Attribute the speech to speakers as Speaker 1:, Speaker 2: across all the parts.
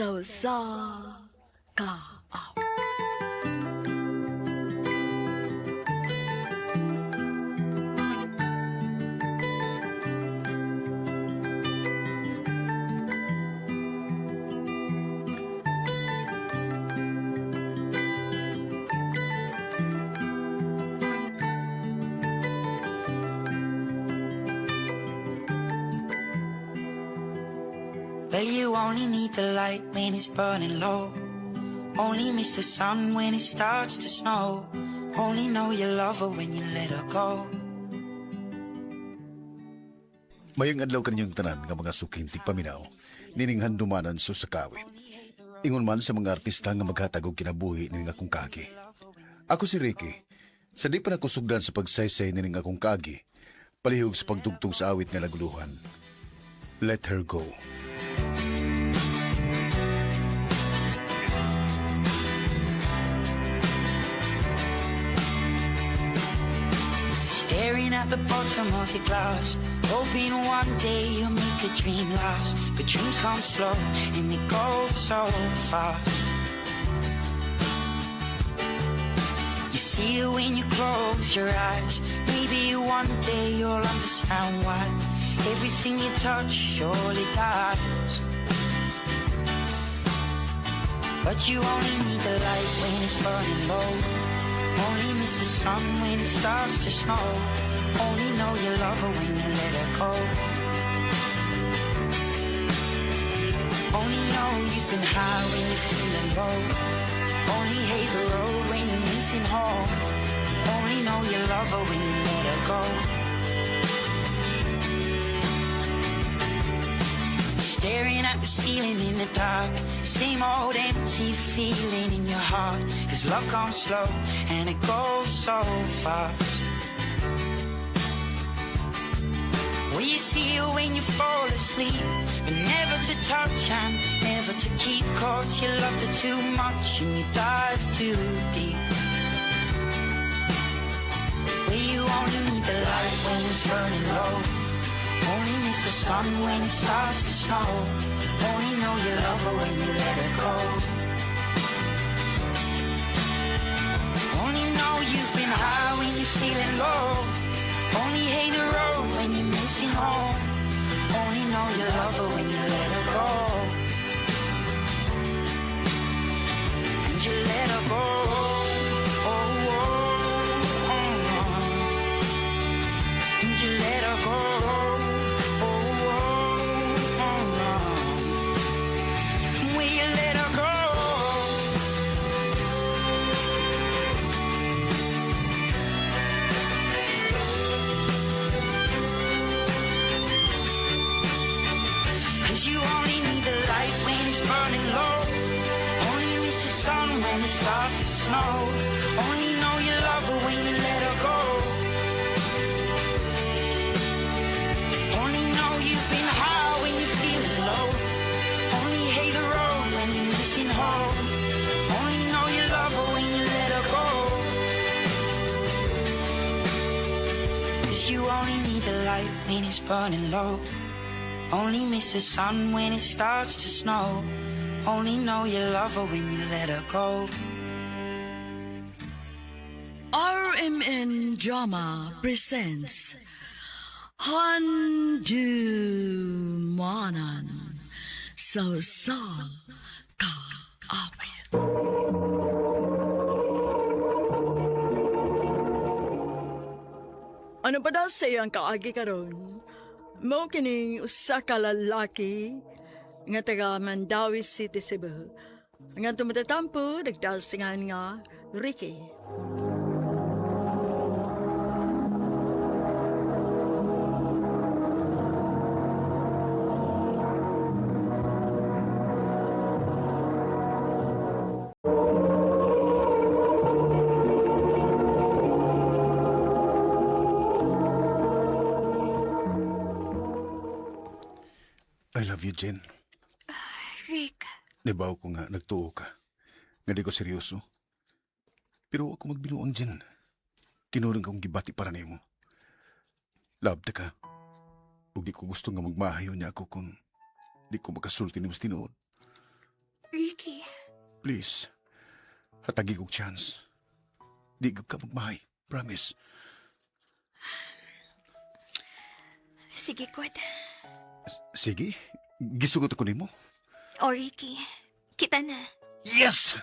Speaker 1: Sa usa ka awit.
Speaker 2: Well, you only need the light when it's burning low. Only miss the sun when it starts to snow. Only know you love her when you let her go.
Speaker 3: Mayang adlaw kaninyong tanan nga mga suking tigpaminaw, nining handumanan sa sakawit. Ingon man sa mga artista nga maghatag og kinabuhi nining akong kagi. Ako si Ricky. Sa di pa nakusugdan sa pagsaysay nining akong kagi, palihog sa pagtugtog sa awit nga naguluhan. Let Her Go.
Speaker 2: Staring at the bottom of your glass, hoping one day you'll make a dream last. But dreams come slow and they go so fast. You see it when you close your eyes. Maybe one day you'll understand why everything you touch surely dies. But you only need the light when it's burning low. Only miss the sun when it starts to snow. Only know you love her when you let her go. Only know you've been high when you're feeling low. Only hate the road when you're missing home. Only know you love her when you let her go. Staring at the ceiling in the dark. Same old empty feeling in your heart. 'Cause love comes slow and it goes so fast. Well, you see her when you fall asleep, but never to touch and never to keep. 'Cause you loved her too much and you dive too deep. Well, you only need the light when it's burning low. Only miss the sun when it starts to snow. Only know you love her when you let her go. Only know you've been high when you're feeling low. Only hate the road when you're missing home. Only know you love her when you let her go. And you let her go. Oh. And you let her go. Oh. Will you let her go? 'Cause you only need the light when it's burning low. Only miss the sun when it starts to snow. Only know you love her when you let her go. Only know you've been high when you're feeling low. Only hate the road when you're missing home. Only know you love her when you let her go. 'Cause you only need the light when it's burning low. Only miss the sun when it starts to snow. Only know you love her when you let her go.
Speaker 1: RMN Drama presents Handumanan sa usa ka awit. Ano pa daw sa iyang kaagi karon? Mao kining usa ka lalaki nga taga Mandaue City, Cebu. Nga tumatatampo, nagdasingan nga Ricky.
Speaker 3: I love you, Jen.
Speaker 4: Rick,
Speaker 3: Nibaw ko nga nagtuo ka. Nga di ko seryoso. Pero ako magbinuang, Jen. Tinuring kong gibati para nimo. Love ta ka. Ug di ko gusto nga magmahayo niya ako kung di ko makasulti nimo sa tinuod. Please, hatagi kog chance. Di ko ka magmahay. Promise.
Speaker 4: Sige, good.
Speaker 3: Sige, gisugot ako nimo.
Speaker 4: O, Ricky, kita na.
Speaker 3: Yes!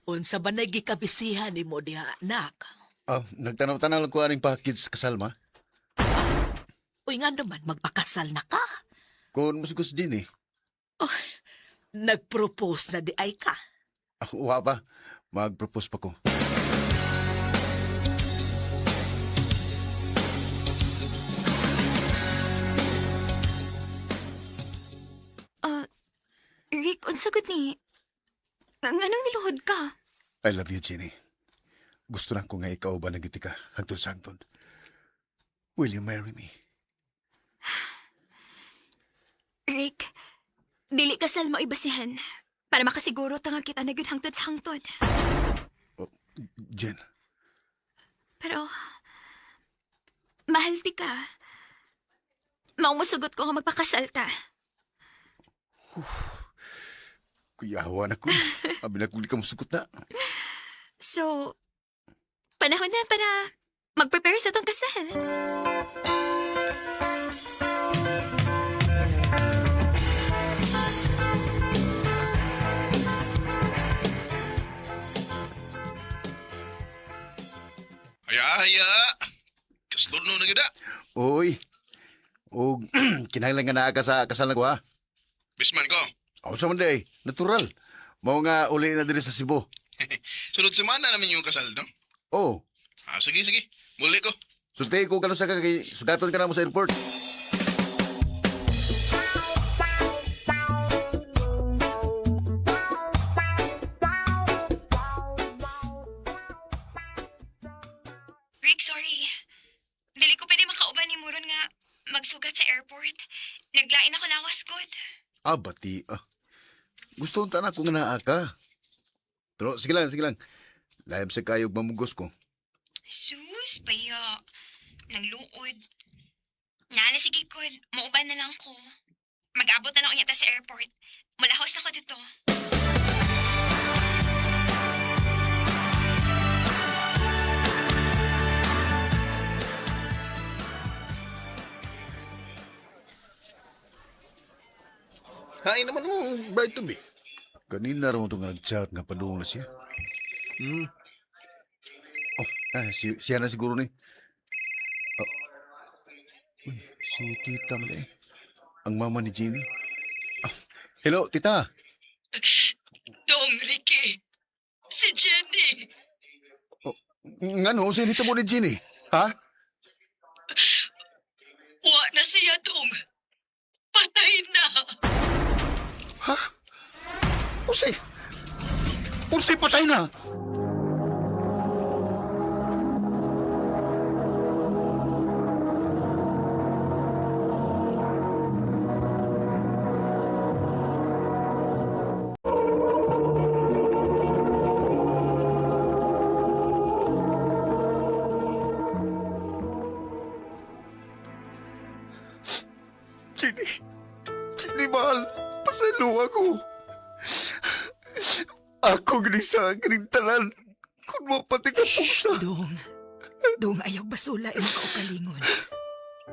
Speaker 5: Unsa ba nagikabisihan nimo diha, anak?
Speaker 3: Ah, nagtanaw-tanaw lang ko aning package sa kasal, ma.
Speaker 5: Uy nga naman, magpakasal na ka.
Speaker 3: Kung musugos din eh.
Speaker 5: Nag-propose na di ay ka.
Speaker 3: Ah, wa pa. Mag-propose pa ko.
Speaker 4: Ah, Rick, unsa gud ni? Nganong niluhod ka?
Speaker 3: I love you, Jenny. Gusto na ko nga ikaw ba nagiti ka hangtod sa hangtod. Will you marry me?
Speaker 4: Rick, dili kasal mo ibasihan. Para makasiguro ta nga kita na gyud hangtod sa hangtod.
Speaker 3: Oh, Jen,
Speaker 4: Pero, mahal ti ka. Maumusugot ko nga magpakasal ta.
Speaker 3: kuyawa na ko. Abi na kung di ka musugot na.
Speaker 4: So, panahon na para mag-prepare sa tong kasal.
Speaker 6: Haya, haya. Kaslurno na gyud ah.
Speaker 3: Oy. Og kinahanglan nga naa ka sa kasal na ko ha.
Speaker 6: Bisman ko.
Speaker 3: Ako sa man day, natural. Mao nga uli na diri sa Cebu.
Speaker 6: Sunod semana namin yung kasal, no?
Speaker 3: Oh,
Speaker 6: Ah, sige, sige. Muli ko.
Speaker 3: sulti ko kanu sa ka kay sugaton ka na mo sa airport.
Speaker 4: Rick, sorry. Dili ko pwede makauban ni Muron nga magsugat sa airport. Naglain ako lawas good.
Speaker 3: Ah, bati. Ah. Gusto unta na ko nga naa ka. Pero sige lang, sige lang. Laim sa kayog mamugos ko.
Speaker 4: Sus, baya. Nangluod. Nala, sige good. Mauban na lang ko. Mag-abot na lang unya ta sa airport. Mulahos na ko dito.
Speaker 6: Hain naman mo, bride to be.
Speaker 3: Kanina ra mo itong nag-chat nga padung na siya.
Speaker 6: Hmm.
Speaker 3: Oh, ah, siya na siguro ni. Oh. Uy, si tita mali eh. Ang mama ni Jenny. Ah, hello, tita.
Speaker 5: Dong, Ricky. Si Jenny.
Speaker 3: Ngano, sa nito mo ni Jenny? Ha?
Speaker 5: Wa na siya, Dong. Patay na.
Speaker 3: Ha? Usay. Usay patay na. Jenny. Jenny, mahal. Pasaylo ako. Ako gini sa gining tanan. Kung mapati ka pugsa.
Speaker 5: Dong. Dong, ayaw basula imong kaugalingon.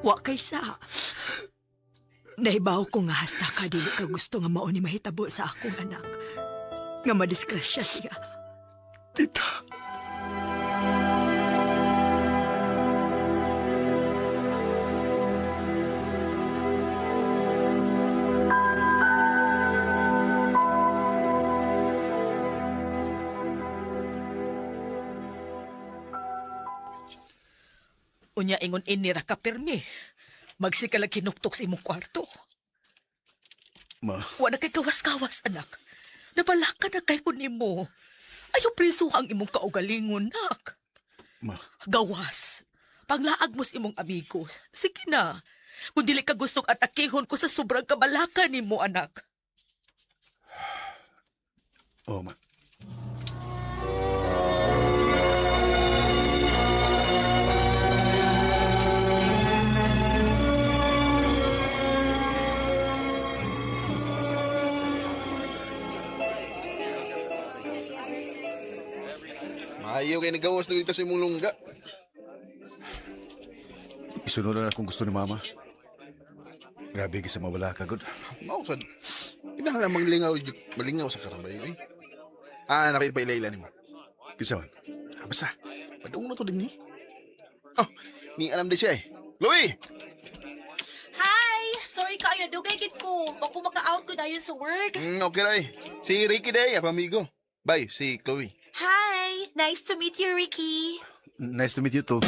Speaker 5: Wa kay sa. Nahibaw ko nga hasta ka dili ka gusto nga mao ni mahitabo sa akong anak. Nga madisgrasya siya.
Speaker 3: Tita.
Speaker 5: Unya ingon ini ra ka pirmi. Magsikalag kinuktok sa imong kwarto.
Speaker 3: Ma,
Speaker 5: Wa na kay kawas-kawas, anak. Nabalaka na kay kun nimo. Ayaw preso ang imong kaugalingon, nak.
Speaker 3: ma.
Speaker 5: Gawas. Panglaag mo sa imong amigo. Sige na. Kung dili ka gustong atakihon ko sa sobrang kabalaka nimo, anak.
Speaker 3: Oo, ma.
Speaker 6: Maayo kay nagawas na sa imong lungga.
Speaker 3: Isunod na akong gusto ni mama. Grabe kasi mawala ka, good.
Speaker 6: Mao sad. Kinahanglan maglingaw, malingaw sa karambay eh. Ah, nakita pa ilayla nimo.
Speaker 3: Kinsa man?
Speaker 6: Ah, basta. Padung na to din ni. Oh, ni alam di siya eh. Chloe!
Speaker 7: Hi! Sorry kaayo, dugay gid ko. Bako maka-out ko dayon sa work.
Speaker 6: Okay ra eh. Si Ricky day, ako amigo. Bye, si Chloe.
Speaker 7: Hi! Nice to meet you, Ricky.
Speaker 3: Nice to meet you too.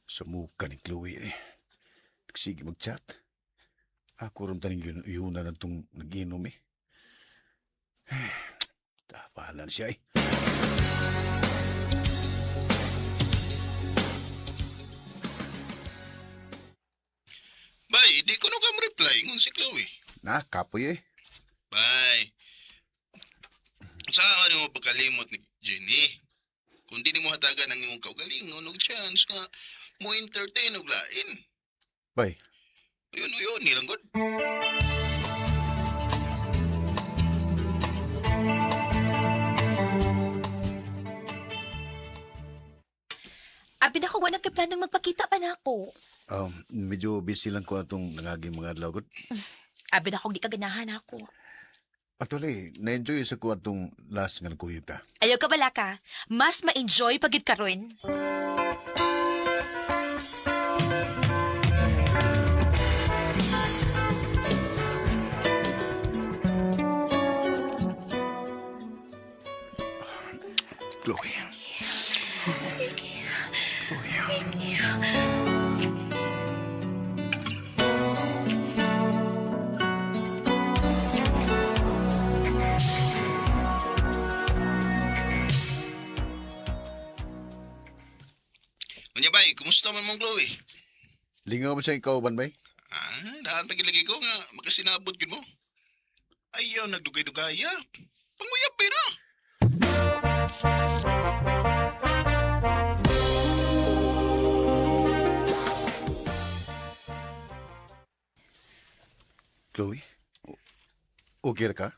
Speaker 3: Sa mukha ni Chloe eh. Sige mag-chat. Ako rin taning yun, yun na itong nag-inom eh. Tapalan siya eh.
Speaker 6: Bye, di ko no ka reply ngun si Chloe.
Speaker 3: Na, kapoy eh.
Speaker 6: Bye. Sa ka mo pagkalimot ni Jenny? Kung di nimo hatagan ang imong kaugalingon og chance nga mo entertain og lain.
Speaker 3: Bye.
Speaker 6: Ayun, ayun, nilang god.
Speaker 7: Abi na ko, wala kay planong magpakita pa na ako.
Speaker 3: Medyo busy lang ko atong nangaging mga adlaw gud.
Speaker 7: Abi na ko, di ka ganahan ako.
Speaker 3: Actually, na-enjoy sa ko atong last nga nagkuyog ta.
Speaker 7: Ayaw ka bala ka. Mas ma-enjoy pagid karon.
Speaker 3: Chloe.
Speaker 6: Unya bay, kumusta man mong Chloe?
Speaker 3: Lingaw mo siya ikaw, ban bay?
Speaker 6: Ah, dahan pa gilagi ko nga makasinabot gid mo. Ayaw nagdugay-dugaya. Panguyab ba na?
Speaker 3: Chloe? Okay ra ka?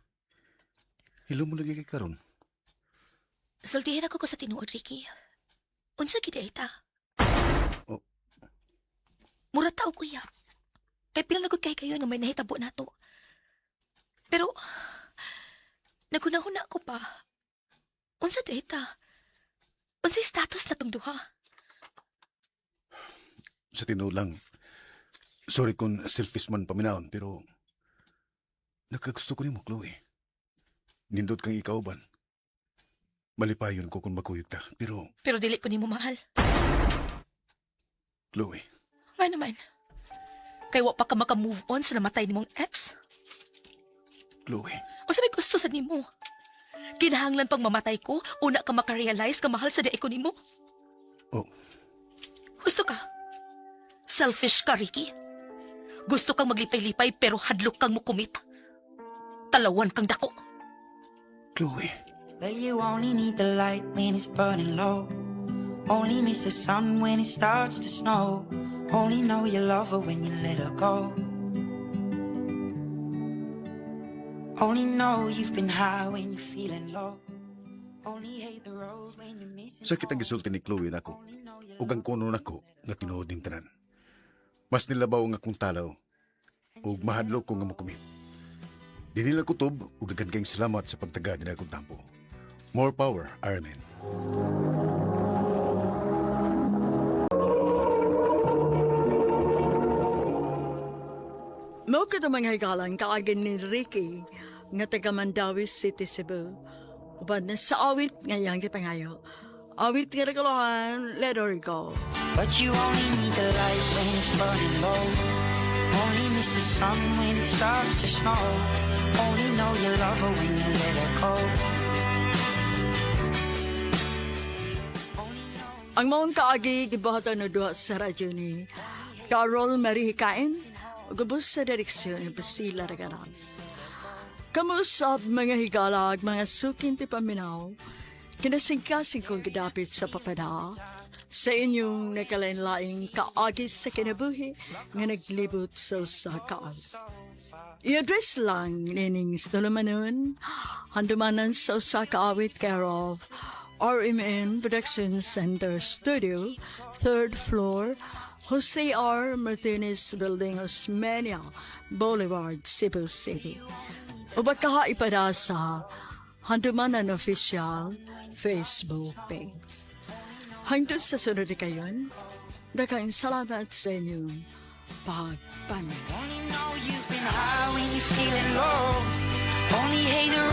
Speaker 3: Hilo mo lagi kay karon.
Speaker 7: Sultihin ako ko sa tinuod, Ricky. Unsa gid ay ta?
Speaker 3: Oh.
Speaker 7: Mura ta og uyab. Kay pila na gud kay kayo nga may nahitabo nato. Pero nagunahuna ko pa. Unsa di ta? Unsa status na tong duha?
Speaker 3: Sa tinuod lang. Sorry kung selfish man paminahon, pero nagkagusto ko nimo, Chloe. Nindot kang ikaw ban. Malipayon ko kung magkuyog ta, pero
Speaker 7: Pero dili ko nimo mahal.
Speaker 3: Chloe,
Speaker 7: Nga naman. Kay wa pa ka maka-move on sa namatay nimong ex.
Speaker 3: Chloe,
Speaker 7: Unsa may gusto sa nimo? Kinahanglan pang mamatay ko, una ka makarealize ka mahal sa daig ko nimo.
Speaker 3: Oh.
Speaker 7: Gusto ka? Selfish ka, Ricky. Gusto kang maglipay-lipay pero hadlok kang mukumit. Talawan kang dako.
Speaker 3: Chloe.
Speaker 2: Well, you only need the light when it's burning low. Only miss the sun when it starts to snow. Only know you love her when you let her go. Only know you've been high when you're feeling low. Only hate the road when you're missing
Speaker 3: Sakit ang
Speaker 2: home.
Speaker 3: gisulti ni Chloe nako.
Speaker 2: Only know you
Speaker 3: Ug ang kuno nako nga tinuod ning tanan. Mas nilabaw ang akong talaw ug mahadlok ko nga mokumit. Di nila kutob ug daghan kayong salamat sa pagtaga din akong tampo. More power, Iron Man.
Speaker 1: Mao kita mga higalan kaagin ni Ricky nga taga Mandawi City, Cebu. Uban na sa awit ngayang gipangayo. Awit nga nagkalohan, let her go.
Speaker 2: But you only need the light when it's burning low. Only miss the sun when it starts to snow. Only know you love her when you let her go.
Speaker 1: Ang maong kaagi gibuhatan na duha sa radyo ni Carol Marie Hikain ug ubos sa direksyon ni Priscilla Ragaras. Kamusap mga higalag, mga sukin ti paminaw, kinasingkasing kong gidapit sa papada, sa inyong nakalain-laing kaagi sa kinabuhi nga naglibot sa usa ka awit. I-address lang nining sa tulumanon, handumanan sa usa ka awit care of RMN Production Center Studio, third floor, Jose R. Martinez Building, Osmeña Boulevard, Cebu City. O baka ipada sa Handumanan Official Facebook page. Hangtod sa sunod kayon, daghang salamat sa inyong pagpaminaw.
Speaker 2: Only know you've been high when you're feeling low. Only hate the